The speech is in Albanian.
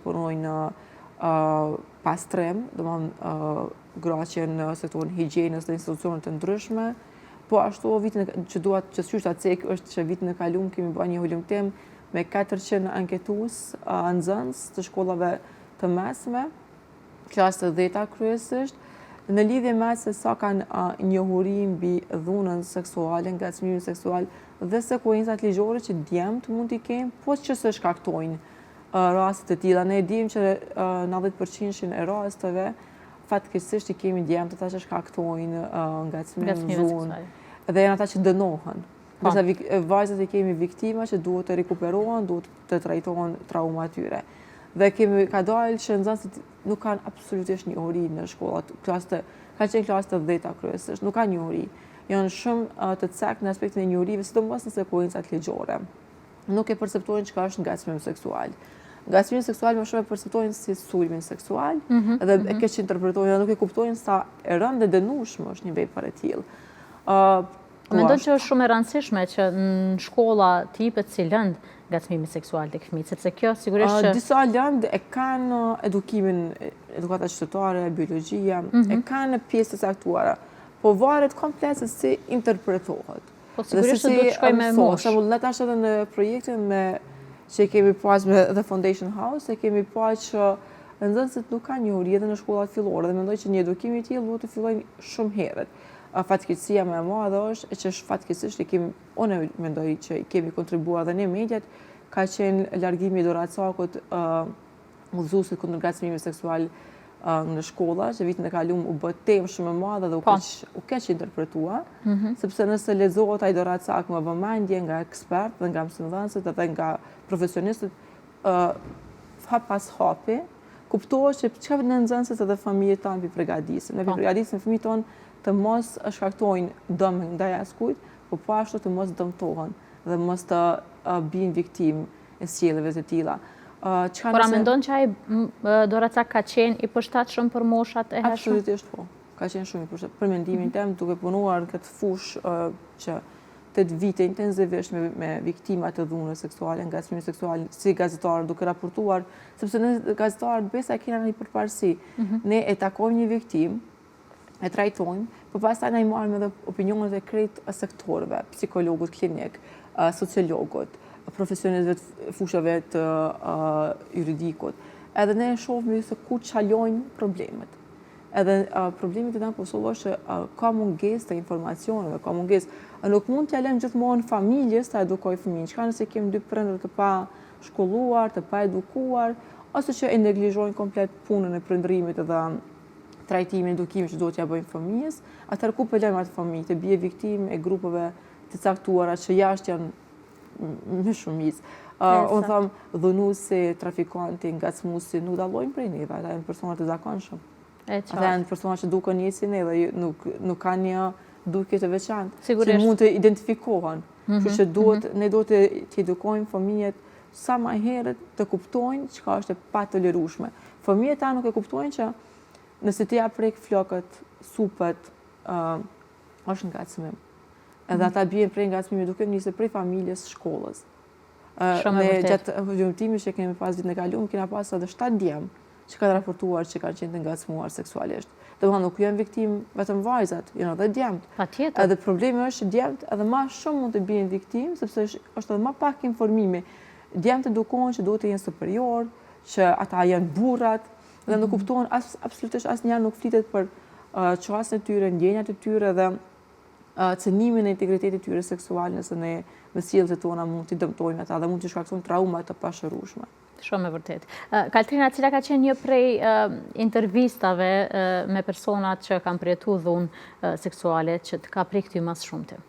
punojnë në pastrim, domethënë gra që janë në sektorin higjienës dhe institucione të ndryshme. Po ashtu vitin që dua që qysh ta cek është që vitin e kalum kemi bërë një hulumtim me 400 anketues nxënës të shkollave të mesme, klasë të dheta kryesisht, në lidhje me se sa kanë njohuri mbi dhunën seksuale, ngacmimin seksual dhe sekuencat ligjore që djemtë mund t'i kenë, po që se shkaktojnë raste të tilla. Ne e dimë që 90% e rasteve fatkeqësisht i kemi djemtë ata që shkaktojnë ngacmim, dhunë dhe janë ata që dënohen. Po. Ndërsa vajzat i kemi viktima që duhet të rikuperohen, duhet të trajtohen trauma e tyre. Dhe kemi ka dalë që nxënësit nuk kanë absolutisht njohuri në shkollat, klasë të, kanë qenë klasë të dheta kryesisht, nuk kanë njohuri. Janë shumë të cekët në aspektin e njohurive, sidomos në sekuencat ligjore. Nuk e perceptojnë çka është ngacmim seksual. Ngacmimin seksual më shumë e perceptojnë si sulmin seksual mm -hmm, dhe mm -hmm. e keqinterpretojnë dhe nuk e kuptojnë sa e rëndë dhe dënueshme është një vepër e tillë. Uh, Mendon që është shumë e rëndësishme që në shkolla të jepet si lëndë ngacmimi seksual tek fëmijët, sepse kjo sigurisht që disa lëndë e kanë edukimin, edukata qytetare, biologjia, mm -hmm. e kanë pjesë të caktuara, po varet komplet se si interpretohet. Po sigurisht që duhet të shkojë me moshë. Shembull, ne tash edhe në projektin me që kemi pas me The Foundation House, e kemi pa që nxënësit nuk kanë njohuri edhe në shkollat fillore dhe mendoj që një edukim i tillë duhet të fillojë shumë herët. Fatkeqësia më e madhe është e që fatkeqësisht i kemi, unë mendoj që i kemi kontribuar edhe ne mediat, ka qenë largimi i doracakut uh, udhëzuesit kundër ngacmimit seksual uh, në shkolla, që vitin e kalum u bë temë shumë e madhe dhe u po. keq u keqinterpretua, mm -hmm. sepse nëse lexohet ai doracak me vëmendje nga ekspertë dhe nga mësimdhënësit dhe nga profesionistët, uh, hap pas hapi, kuptohet që çka ne nxënësit edhe fëmijët tanë po i përgatisim. Ne po i po përgatisim fëmijët tonë të mos shkaktojnë dëm ndaj askujt, po po ashtu të mos dëmtohen dhe mos të bien viktimë e sjelljeve të tilla. Çka Por a mendon që ai doracak ka qenë i përshtatshëm për moshat e hershme? Absolutisht po. Ka qenë shumë i përshtatshëm. Për mendimin mhm. tim, duke punuar në këtë fushë që 8 vite intensivisht me, me viktima të dhunës seksuale, ngacmimit seksual, si gazetarë duke raportuar, sepse ne gazetarët besa e kena një përparësi. Mm -hmm. Ne e takojmë një viktimë, e trajtojmë, po pastaj ne i marrim edhe opinionet e krejt sektorëve, psikologut klinik, sociologut, profesionistëve të fushave të juridikut. Edhe ne e shohim se ku çalojnë problemet. Edhe problemi te ne në Kosovë është që ka mungesë të informacioneve, ka mungesë. Nuk mund t'ia lëmë gjithmonë familjes ta edukojë fëmijën. Çka nëse kemi dy prindër të pa shkolluar, të pa edukuar, ose që e neglizhojnë komplet punën e prindërimit dhe trajtimin, edukimin që duhet t'ia bëjnë fëmijës, atëherë ku po lëmë atë fëmijë të bie viktimë e grupeve të caktuara që jashtë janë me shumicë. Uh, unë them, dhunuesi, trafikanti, ngacmuesi, nuk dallojnë prej neve, ata janë persona të zakonshëm. Ata janë persona që duken njëjtë si neve, nuk, nuk kanë një dukje të veçantë, që mund të identifikohen. Mm -hmm. që duhet, mm -hmm. ne duhet të, të edukojmë fëmijët sa më herët të kuptojnë çka është e patolerueshme. Fëmijët tanë nuk e kuptojnë që nëse ti ja prek flokët, supet, uh, është ngacmim. Edhe mhm. ata bien pre ngacmimit duke nisur prej familjes shkollës. Shumë e vërtetë. Gjatë hulumtimit që kemi pas vitin e kaluar, kena pas edhe 7 djem që kanë raportuar që kanë qenë të ngacmuar seksualisht. Domethënë nuk janë viktimë vetëm vajzat, janë edhe djemtë. Patjetër. Edhe problemi është që djemtë edhe ma shumë mund të bien viktimë, sepse është edhe ma pak informimi. Djemtë edukohen që duhet të jenë superior, që ata janë burrat, dhe nuk mhm. kuptohen as, absolutisht asnjëherë nuk flitet për qasjen e tyre, ndjenjat e tyre dhe cenimin e integritetit tyre seksual nëse ne me sjelljet tona mund t'i dëmtojmë ata dhe mund t'i shkaktojmë trauma të pashërueshme. Shumë e vërtetë. Kaltrina, cila ka qenë një prej intervistave me personat që kanë përjetu dhunë seksuale që të ka prek ty ma së shumti?